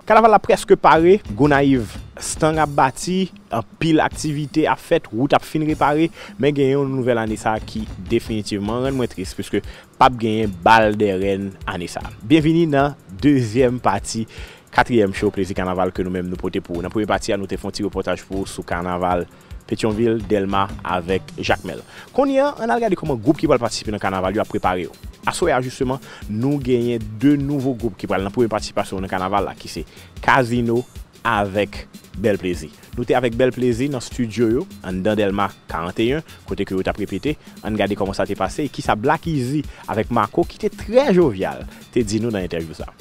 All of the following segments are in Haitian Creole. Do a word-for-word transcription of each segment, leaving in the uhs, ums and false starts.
Kanaval la prèske pare, Gonayiv, stang ap bati, anpil aktivite ap fèt, wout ap fin repare, men gen yon nouvèl ane sa ki definitivman rann mwen tris, piske p ap genyen bal dè rèn ane sa. Byenvini nan dezyèm pati, katriyèm show Plezi Kanaval ke nou menm nou pote pou ou. Nan premye pati a, nou te fè yon ti repòtaj pou ou sou kanaval Petyonvil, Dèlma avèk Jakmèl. Kounye a, ann al gade kòman gwoup ki pral patisipe nan kanaval yo ap prepare yo. Aswè a, jisteman, nou genyen de nouvo gwoup ki pral nan premye patisipasyon yo nan kanaval la, ki se Kazino avèk Bèl Plezi. Nou te avèk Bèl Plezi nan estidyo yo, anndan Dèlma karanteyen, kote ke yo t ap repete. Ann gade kòman sa te pase e kisa Black Easy avèk Marco, ki te trè jovyal, te di nou nan entèvyou sa.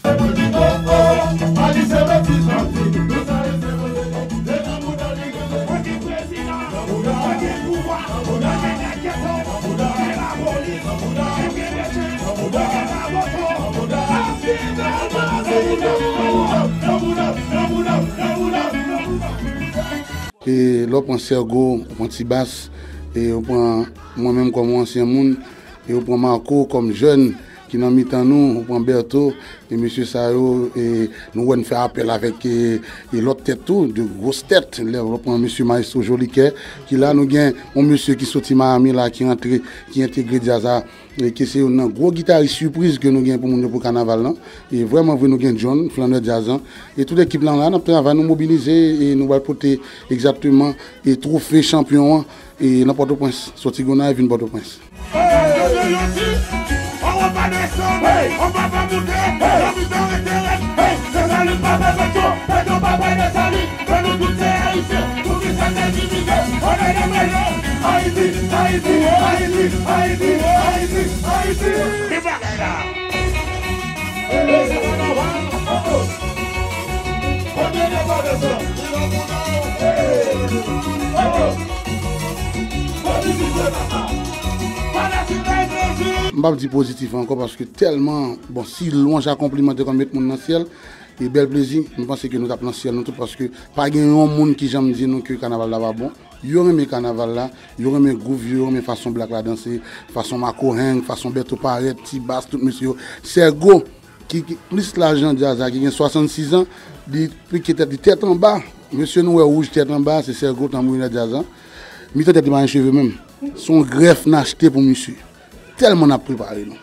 E lè w pran Sergo, ou pran T-Bass, e ou pran mwen menm kòm yon ansyen moun, e ou pran Marco kòm jèn ki nan mitan nou, ou pran Bertho, e mesye sa yo, e nou wè n fè apèl avèk, e, e lòt tèt tou, de gwos tèt. Lè w pran mesye Maestro Jolikè, ki la, nou gen yon mesye ki soti Miami la, ki antre, ki entegre djaz la, e ke se youn nan gwo gitaris sipriz ke nou gen pou moun yo pou kanaval lan. E vrèman vre, nou gen John, flannè djaz lan. E tout ekip lan la, n ap travay, nou mobilize, e nou pral pote egzakteman, e twofe chanpyon an, e nan Pòtoprens, soti Gonayiv vin Pòtoprens. M p ap di pozitif ankò paske tèlman, bon, si lwanj a konpliman te konn met moun nan syèl, e Bèl Plezi, m panse ke nou t ap nan syèl nou tout paske pa gen yon moun ki janm di nou ke kanaval la pa bon. Yo renmen kanaval la, yo renmen gwouv yo, yo renmen fason Black la danse, fason Marco hang, fason Bertho parèt, T-Bass, tout mesye yo. Sergo, ki, ki plis laj nan djaz la, ki gen swasannsis an, li pike tèt li tèt anba. Mesye nou wè wouj tèt anba, se Sergo tanbourinè djaz la. Mitan tèt li pa gen cheve menm. Se yon grèf n achte pou misye. Tèlman n ap prepare nou.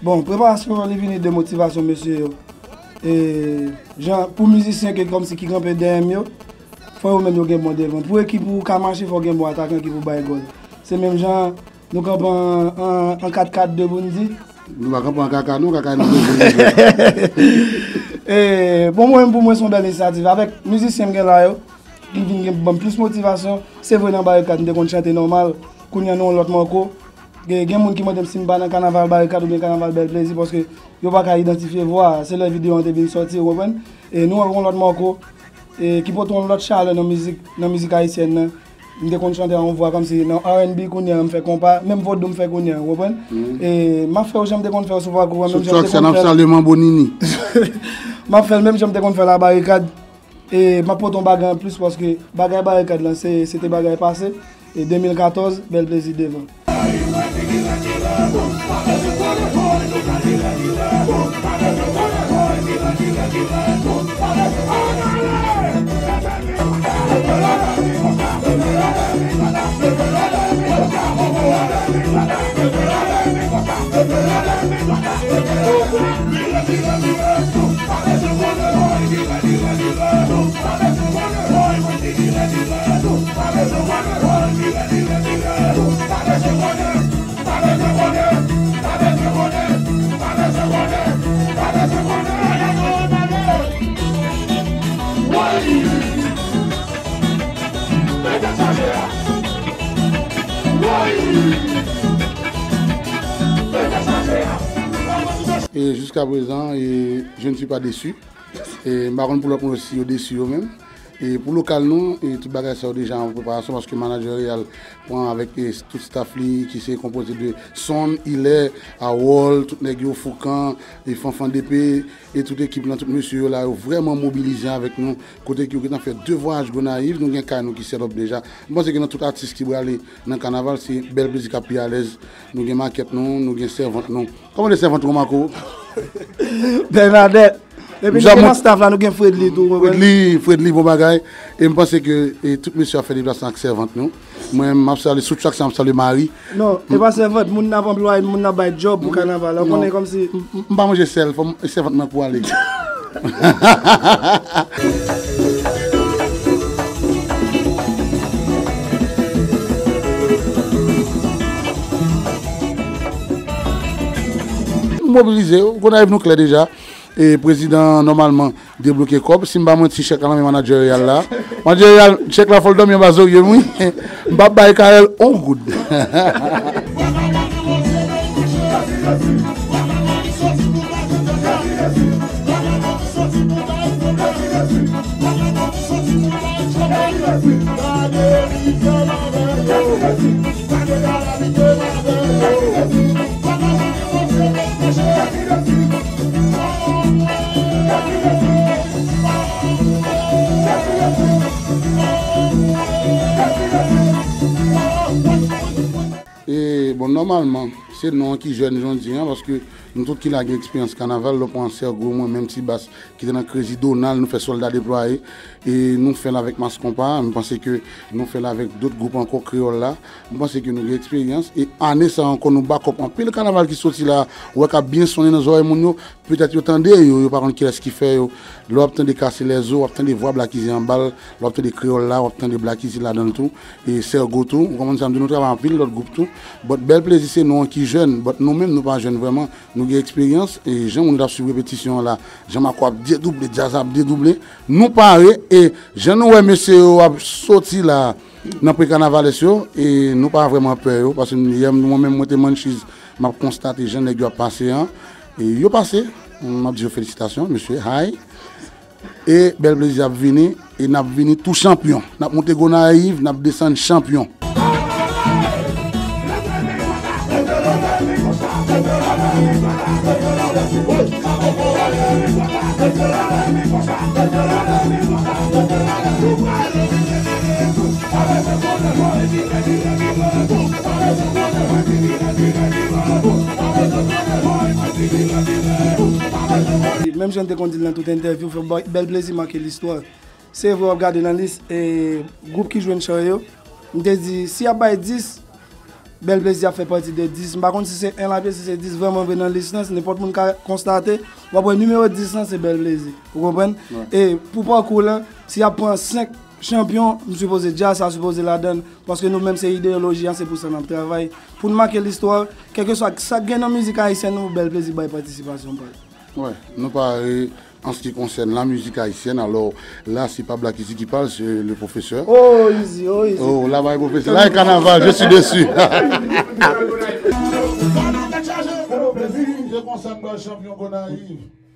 Bon, preparasyon an, li vini de motivasyon mesye yo. E, jan, pou mizisyen ke kòmsi ki kanpe dèyè m yo, fò yo menm yo gen bon devan. Pou ekip ou ka mache, fò gen bon atakan ki pou bay gòl. Se menm jan nou kanpe an, an, an kat kat de pou n di. Nou pa kanpe an kaka non, kaka nou bezwen. E, bon, mwen menm pou mwen se yon bèl inisyativ. Avèk mizisyen m gen la yo, ki vin gen ban m plis motivasyon. Se vre nan barikad, m te konn chante nòmal. Kounye a nou yon lòt Marco. Gen, gen moun ki mande m si m pa nan kanaval barikad oubyen kanaval bèl plezi, paske yo pa ka idantifye vwa a. Se lè videyo an te vin sòti, ou konprann? E nou wè yon lòt Marco, e ki pote yon lòt chalè nan mizik, nan mizik ayisyèn nan. M te konn chante a yon vwa kòmsi nan R and B, kounye a m fè konpa, menm vodou m fè kounye a, ou konprann? E m ap fè yo jan m te konn fè yo sou pakou an, menm jan m te konn fè l. Sou track sa, n ap salye Manbo Nini. M ap fè l menm jan m te konn fè l a barikad. E m ap pote yon bagay anplis paske bagay barikad lan se, se te bagay pase. E de mil katòz, bèl plezi devan. E jis Jiska prezan, e, je ne suis pas déçu. E m pa konn pou lòt moun si yo desi yo menm. E pou lokal nou, e tout bagay sa yo deja an preparasyon paske manager Real pran avèk, e, tout staff li ki se konpoze de Son, Ilè, Awòl, tout nèg yo, Foukan, e Fanfan D P, e tout ekip lan, tout mesye yo la, yo vrèman mobilize avèk nou. Kote ke yo gentan fè de vwayaj Gonayiv, nou gen kay nou ki set up deja. M panse ke nan tout atis ki prale nan kanaval, se Bèl Plezi k ap pi alèz. Nou gen makèt nou, nou gen sèvant nou. Kòman de sèvant ou, Marco? Bernadette. Epi nou gen nan staff la, nou gen Fredly tou, ou konprann? Fredly, Fredly, bon bagay. E m panse ke, e, tout mesye ap fè deplasman ak sèvant nou. Mwen, m ap salye, sou track sa, m ap salye Marie. Non, e pa sèvant, moun n ap anplwaye, moun n ap bay djòb pou kanaval la. Ou konnen kòmsi. M, m, m pa manje sèl, fò m, e sèvant mwen pou ale. Nou mobilize, Gonayiv nou klè deja. E prezidan nòmalman debloke kòb. Si m pa manti, chèk la nan men manager Real la. Manager Real, chèk la fò l dòmi anba zorye m, wi. M p ap bay Carel on goud. E, bon, nòmalman, se nou an ki jèn jan di an, paske nou tout ki la gen eksperyans kanaval, lè w pran Sergo, mwen menm, Ti Bas, ki te nan Crazy Donald, nou fè Sòlda Deplwaye, e nou fè l avèk Mas Konpa, m panse ke nou fè l avèk dòt gwoup ankò kreyòl la, m panse ke nou gen eksperyans, e ane sa ankò, nou bakòp anpil kanaval ki soti la, ou wè k ap byen sonnen nan zòrèy moun yo, petèt yo tande yo, yo pa konn kilès ki fè yo, lè w ap tande Kase Lèzo, w ap tande vwa Black Izi anba l, lè w ap tande Kreyòl la, w ap tande Black Izi ladan l tou, e Sergo tou, ou konprann sa m di, nou travay anpil lòt gwoup tou, but Bèl Plezi se nou an ki jèn, but nou menm nou pa jèn vrèman, nou gen eksperyans, e jan moun yo t ap swiv repetisyon an la, jan Marco ap dedouble, djaz ap dedouble, nou pare, e jan nou wè mesye yo ap soti la, nan pre-kanavalès yo, e nou pa vrèman pè yo, paske yè mwen menm mwen te Munchies, m ap konstate jan nèg yo ap pase an, e yo pase, m ap di yo felisitasyon, mesye, hay. E Bèl Plezi ap vini, e n ap vini tou chanpyon. N ap monte Gonayiv, n ap desann chanpyon. Menm jan n te konn di l nan tout entèvyou, fè Bèl Plezi make listwa. Se vre, w ap gade nan lis, e, gwoup ki jwe nan chan yo. M te di, si y ap bay dis, Bèl Plezi ap fè pati de dis. M pa konn si se en l ap ye, si se dis vrèman vre nan lis lan, si nenpòt moun ka konstate, w ap wè nimewo dis lan se Bèl Plezi. Ou konprann? E pou pakou lan, si y ap pran senk chanpyon, m sipoze djaz sa sipoze ladan l, paske nou menm se ideyoloji an, se pou sa n ap travay. Pou n make listwa, kèlkeswa sa k gen nan mizik ayisyèn nou, Bèl Plezi bay patisipasyon pa l. Wè, nou pare. En ce qui concerne la musique haïtienne, alors là, c'est pas Black Easy qui parle, c'est le professeur. Oh, Easy, oh, Easy. Oh, là, my professeur. Là, carnaval, je suis dessus.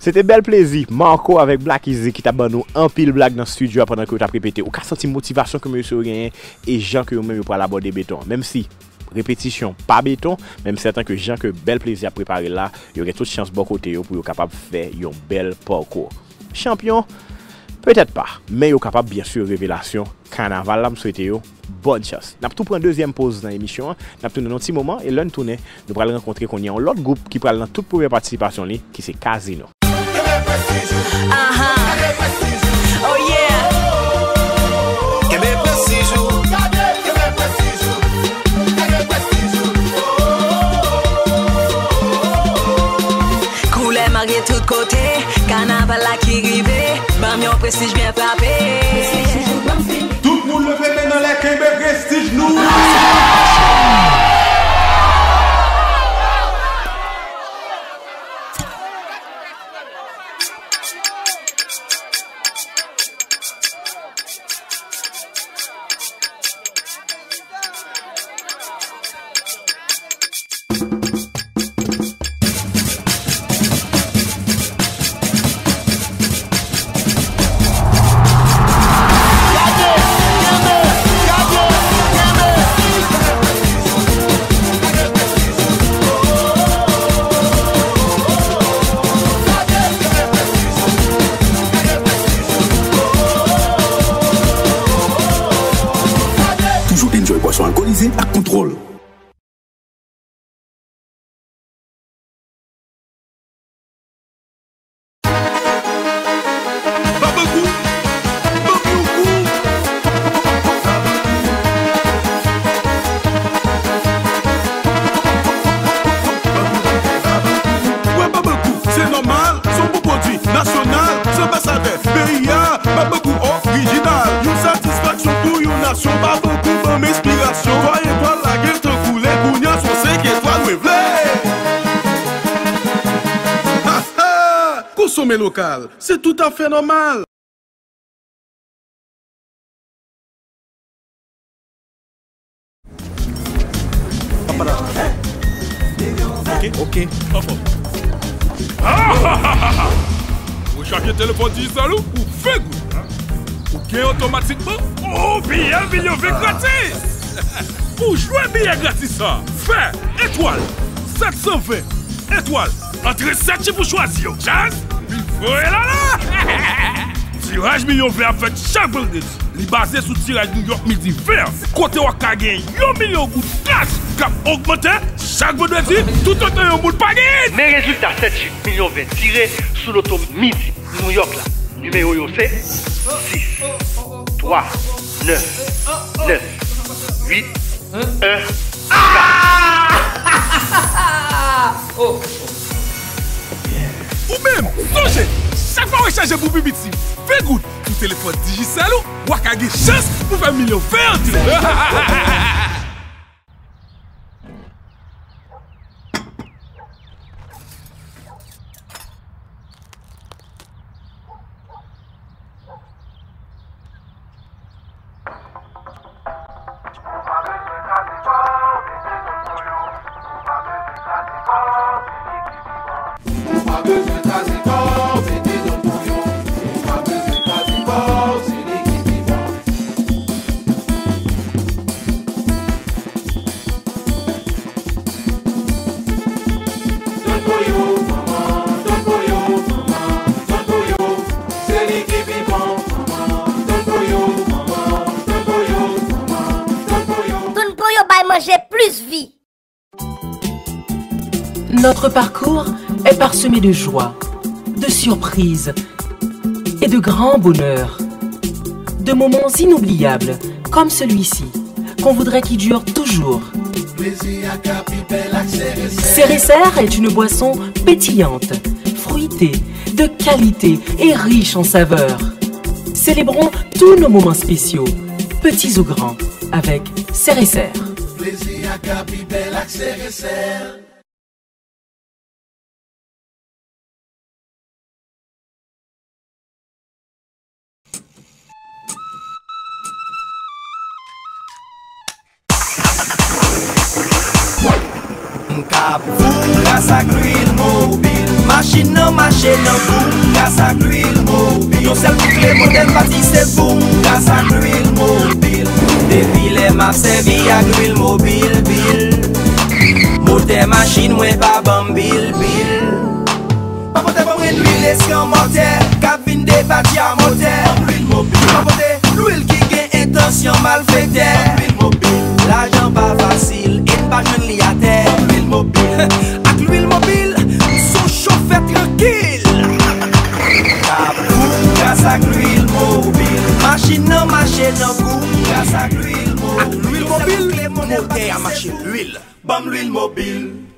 Se te Bèl Plezi, Marco avèk Black Easy ki t ap ban nou anpil blag nan estidyo a pandan ke yo t ap repete. Ou ka santi motivasyon ke mesye yo genyen e jan ke yo menm yo pral abòde beton an. Menm si repetisyon pa beton, men m sèten ke jan ke Bèl Plezi ap prepare l la, yo gen tout chans bò kote yo pou yo kapab fè yon bèl pakou. Chanpyon? Petèt pa, men yo kapab byen si revelasyon kanaval la, m swete yo bòn chans. N ap tou pran dezyèm poz nan emisyon an, n ap tounen nan yon ti moman, e lè n tounen, nou pral rankontre kounye a yon lòt gwoup ki pral nan tout premyè patisipasyon li, ki se Casino. Aha. Oh yeah. Kenbe prestij ou. Kenbe prestij ou. Kenbe prestij ou. Koulè marye tout kote, kanaval la ki rive, ban m yon prestij byen frape. Tout moun leve men n anlè, kenbe prestij nou. Syon pa poko ban m enspirasyon. Twa etwal la gentan koule, kounye a se yon senk etwal mwen vle. Ha, ha! Konsome lokal, se toutafè nòmal. Ok, ok. Anfòm. Rechaje telefòn dijital ou pou ven goud. Ou gen otomatikman yon biyè milyon ven gratis. Pou jwe biyè gratis sa, fè etwal sèt san ven etwal. Antre sèt chif ou chwazi yo. Chans, li voye la la. Tiraj milyon ven ap fèt chak vandredi. Li baze sou tiraj Nouyòk Midi ven an, kote w ap ka gen yon milyon goud kas k ap ogmante chak vandredi, toutotan yon moun pa genyen. Men rezilta sèt chif milyon ven tire sou loto Midi Nouyòk la. Nimewo yo se sis, twa, nèf, nèf, uit, en. Ou menm, sonje, chak fwa w rechaje pou pi piti ven goud sou telefòn dijital ou, w a ka gen chans pou fè milyon ven antre. Tonn Poyo bay manje plis vi. Notre parcours est parsemé de joie, de surprises et de grands bonheurs. De moments inoubliables, comme celui-ci, qu'on voudrait qu'il dure toujours. Cérécère est une boisson pétillante, fruitée, de qualité et riche en saveurs. Célébrons tous nos moments spéciaux, petits ou grands, avec Cérécère. M ka boum gras ak lwil mobil. Machin nan mache nan boum gras ak lwil mobil. Yon sèl kout kle motè m pati se boum gras ak lwil mobil. Depi lè m ap sèvi ak lwil mobil, bil. Motè machin mwen pa ban m bil, bil. Papa te ban mwen lwil eskan mòtè k ap vin debati a motè. Lwil mobil. Papa te lwil ki gen entansyon malfektè. Lwil mobil. Lajan pa fasil e n pa jwenn li atè. Lwil mobil. Ak lwil mobil, m son chofè trankil. K ap boum gras ak lwil mobil. Machin nan mache nan boum gras ak lwil mobil. Ak lwil mobil, motè a mache lwil. Ban m lwil mobil.